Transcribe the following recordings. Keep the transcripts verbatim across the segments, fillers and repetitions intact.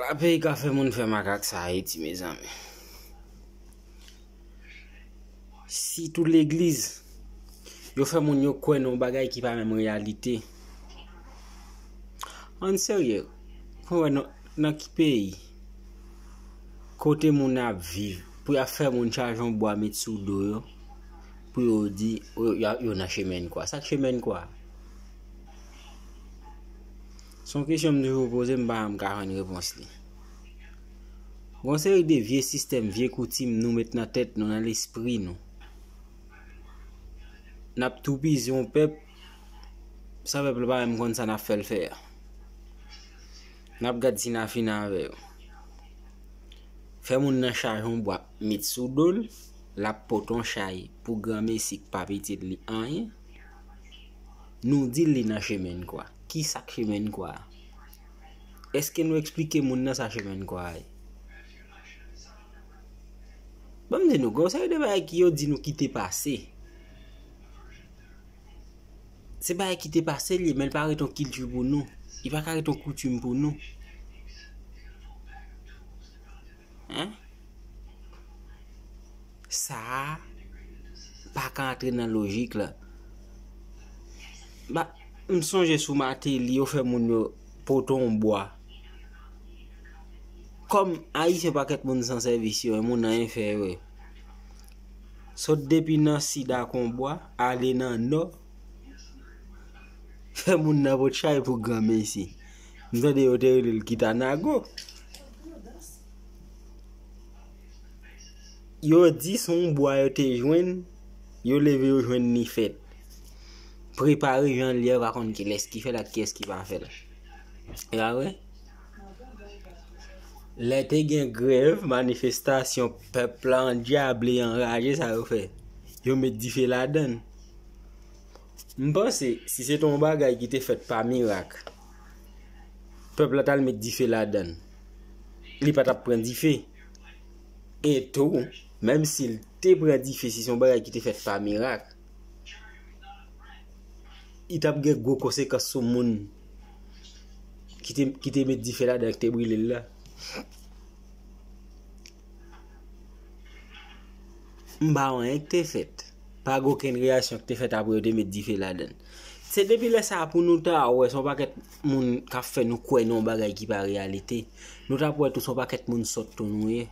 A peyi ka fè moun fè makak sa Ayiti, mezanmi. Sitou legliz, yo fè moun yo kwè nan yon bagay ki pa menm reyalite. Ann serye, pou wè nan, nan ki peyi, kote moun ap viv, pou y ap fè moun chaje yon bwa met sou do yo, pou yo di yo, yo, yo nan chemen kwa. Sa k chemen kwa? Se yon kesyon m toujou poze, m pa janm ka jwenn repons li. Gon seri de vye sistèm, vye koutim nou met nan tèt nou, nan lespri nou. N ap toupizi yon pèp, san pèp la pa menm konn sa n ap fè l fè a. N ap gad si n a fin avè yo. Fè moun nan chaje yon bwa, met sou do l, l ap pote yon chay pou granmesi k pa pitit li anyen. Nou di l li nan chemen kwa. Ki sa k chemen kwa a? Èske nou eksplike moun nan sa chemen kwa a ye? Ban m di nou, gon seri de bagay ki yo di nou ki te pase. Se bagay ki te pase l ye, men l pa ret yon kilti pou nou. Li pa ka ret yon koutim pou nou. Hein? Sa a pa ka antre nan lojik la. Ba, m sonje sou Mateli, yo fè moun yo pote yon bwa. Kòm Ayisyen pa kèt moun san sèvis yo, moun anyen fè yo. Sot depi nan sid ak yon bwa, ale nan nò, fè moun nan pot chay pou granmesi. M tande yo te rele l Kitanago. Yo di se yon bwa yo te jwenn, yo leve yo jwenn li fèt. Prepare jan l ye, yo pa konn kilès ki fè l ak kiyès ki pa fè l. E pa vre? Lè te gen grèv, manifestasyon, pèp la andyable, anraje, sa yo fè? Yo met dife ladan l. M panse, si se te yon bagay ki te fèt pa mirak, pèp la t al met dife ladan l, li pa t ap pran dife. E tou, menm si l te pran dife, si se yon bagay ki te fèt pa mirak, li t ap gen gwo konsekans sou moun ki te, ki te met dife ladan, ki te brile l la. M pa wè anyen ki te fèt. Pa gen okenn reyaksyon ki te fèt apre yo te met dife ladan l. Se depi lè sa a pou nou ta wè se yon pakèt moun k ap fè nou kwè nan yon bagay ki pa reyalite. Nou t ap wè tou se yon pakèt moun sòt tou nou ye.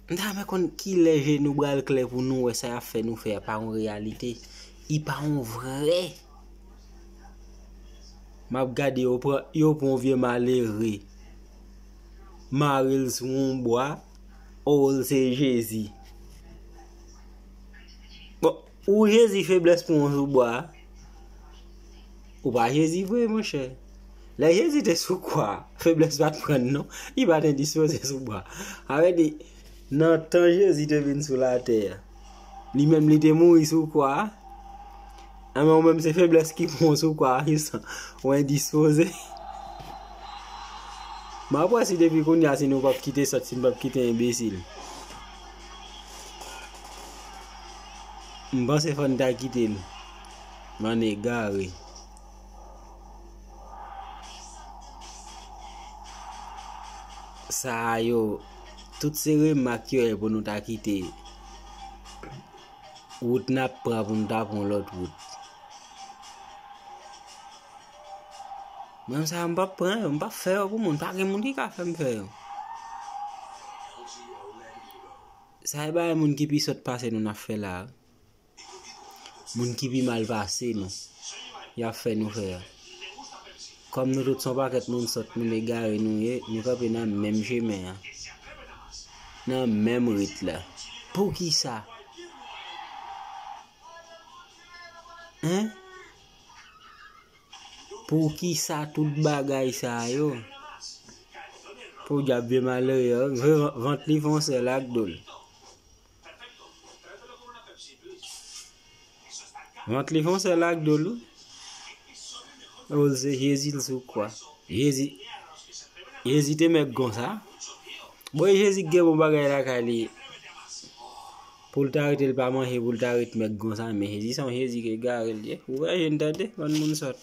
M ta renmen konn kilè je nou pral klè pou nou wè sa y ap fè nou fè a pa yon reyalite. Li pa yon vrè. M ap gade yo pran, yo pran yon vye malere. Mare l sou yon bwa. Oh, l se Jezi. Bon, ou Jezi feblès pran w sou bwa. Ou pa Jezi vre, monchè. Lè Jezi te sou kwa, feblès pa t pran l non. Li pa t endispoze sou bwa. Sa vle di, nan tan Jezi te vin sou latè a, li menm li te mouri sou kwa. Anben, ou menm se feblès ki pran w sou kwa, jis ou endispoze. M ap wè si depi kounye a, si nou p ap kite sòt, si n p ap kite enbesil. M panse fò n ta kite l. Bann egare. Sa a yo, tout se remak yo ye pou nou ta kite wout n ap pran pou nou ta pran yon lòt wout. Mwen sa, m p ap pran yo, m p ap fè yo pou moun, pa gen moun ki ka fè m fè yo. Sa e bagay moun ki pi sòt pase nou n ap fè la a. Moun ki pi mal pase nou, y ap fè nou fè a. Kòm nou tout se yon pakèt moun sòt, moun egare nou ye, nou kanpe nan menm chemen an. Nan menm rit la. Poukisa? Hein? Poukisa tout bagay sa yo? Podyab vye malere, vant li fè yon sèl ak do l. Vant li fè yon sèl ak do l wi. Oh, se Jezi l sou kwa. Jezi, Jezi te mèg konsa. Bon, e Jezi k gen bon bagay lakay li. Pou l ta rete l pa manje, pou l ta ret mèg konsa, men Jezi se yon Jezi k egare l ye. Ou wè je n tande, bann moun sòt.